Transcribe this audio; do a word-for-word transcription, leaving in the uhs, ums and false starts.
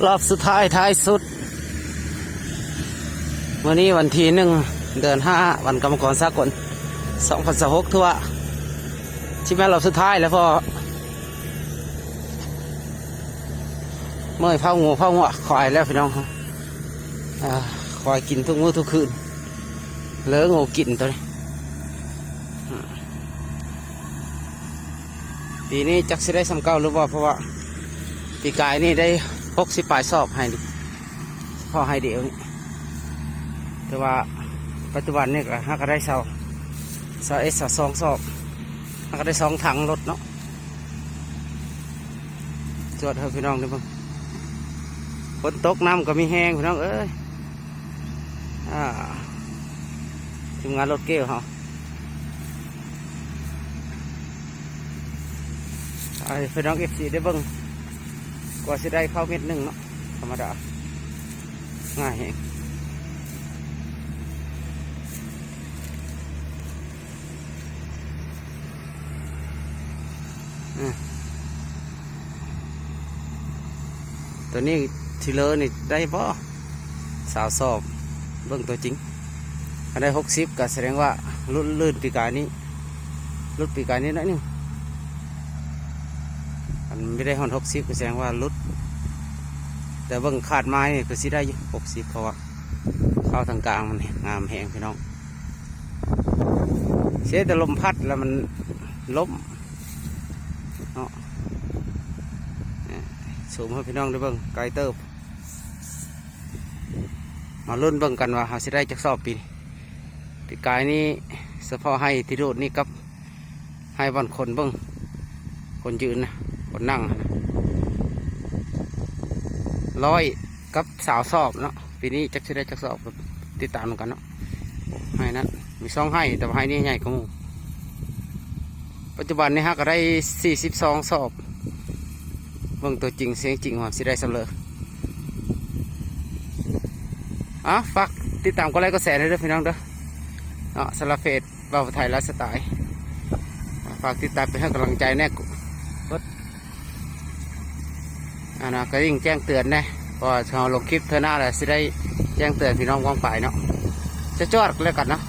รอบสุดท้ายท้ายสุด มื้อนี้วันที่หนึ่ง เดือนห้า วันกรรมกรสากล สองพันยี่สิบหก ถือว่าสิแม่นรอบสุดท้ายแล้ว เพราะเมื่อยเผางัวเผางัวควายแล้วพี่น้อง อ่า ควายกินทุกมื้อทุกคืน เหลืองัวกินตัวนี้ อืม ปีนี้จักสิได้ส่ำเก่าหรือบ่ เพราะว่าปีกายนี่ได้หกสิบปลายสอบให้นี่ พอให้เดียวนี่ แต่ว่าปัจจุบันนี่ก็หาก็ได้ซาว ซาวเอ็ด ซาวสองสอบ หาก็ได้สองถังรถเนาะ จวดเถอะพี่น้องเด้อเบิ่ง ฝนตกน้ำก็มีแฮงพี่น้องเอ้ย อ่า ทีมงานรถเก๋วเฮา ไอ้พี่น้อง เอฟซี ได้เบิ่ง กว่าสิได้ข้าวเม็ดหนึ่งเนาะ ธรรมดา ง่ายแฮง อ่ะ ตัวนี้ที่เหลือนี่ได้บ่ ซาวสอบ เบิ่งตัวจริง ถ้าได้หกสิบก็แสดงว่าหลุด ลื่นปีกายนี้ หลุดปีกายนี้หน่อยหนึ่ง อันไม่ได้ฮอดหกสิบก็แสดงว่าหลุด แต่เบิ่งคาดไม้นี่คือสิได้อยู่หกสิบ เพราะว่าข้าวทางกลางมันงามแฮงพี่น้อง เสียแต่ลมพัดแล้วมันล้มเนาะ เนี่ย ซูมให้พี่น้องได้เบิ่งไกลเติบ มาลุ้นเบิ่งกันว่าเฮาสิได้จักสอบปีนี้ ปีกายนี้เฉพาะไฮ่ที่โดดนี่กับไฮ่บ่อนคนเบิ่ง คนยืนนะ คนนั่งนะ ร้อยกับซาวสอบเนาะ ปีนี้จักสิได้จักสอบ ติดตามกันเนาะ ไฮ่นั้นมีสองไฮ่ แต่ว่าไฮ่นี่ใหญ่กว่าหมู่ ปัจจุบันนี่ฮะก็ได้สี่สิบสองสอบ เบิ่งตัวจริงเสียงจริงว่าสิได้ส่ำเลิศ อ่ะ ฝากติดตามกดไลค์กดแชร์ให้ด้วยพี่น้องเด้อ เนาะ สำหรับเพจบ่าวไทยไลฟ์สไตล์ ฝากติดตามเป็นให้กำลังใจแน่ กด อันนะ กระดิ่งแจ้งเตือนแน่ เพราะว่าเราลงคลิปเทื่อหน้าแล้วสิได้แจ้งเตือนพี่น้องกว้างไปเนาะ จะจวดแล้วกันเนาะ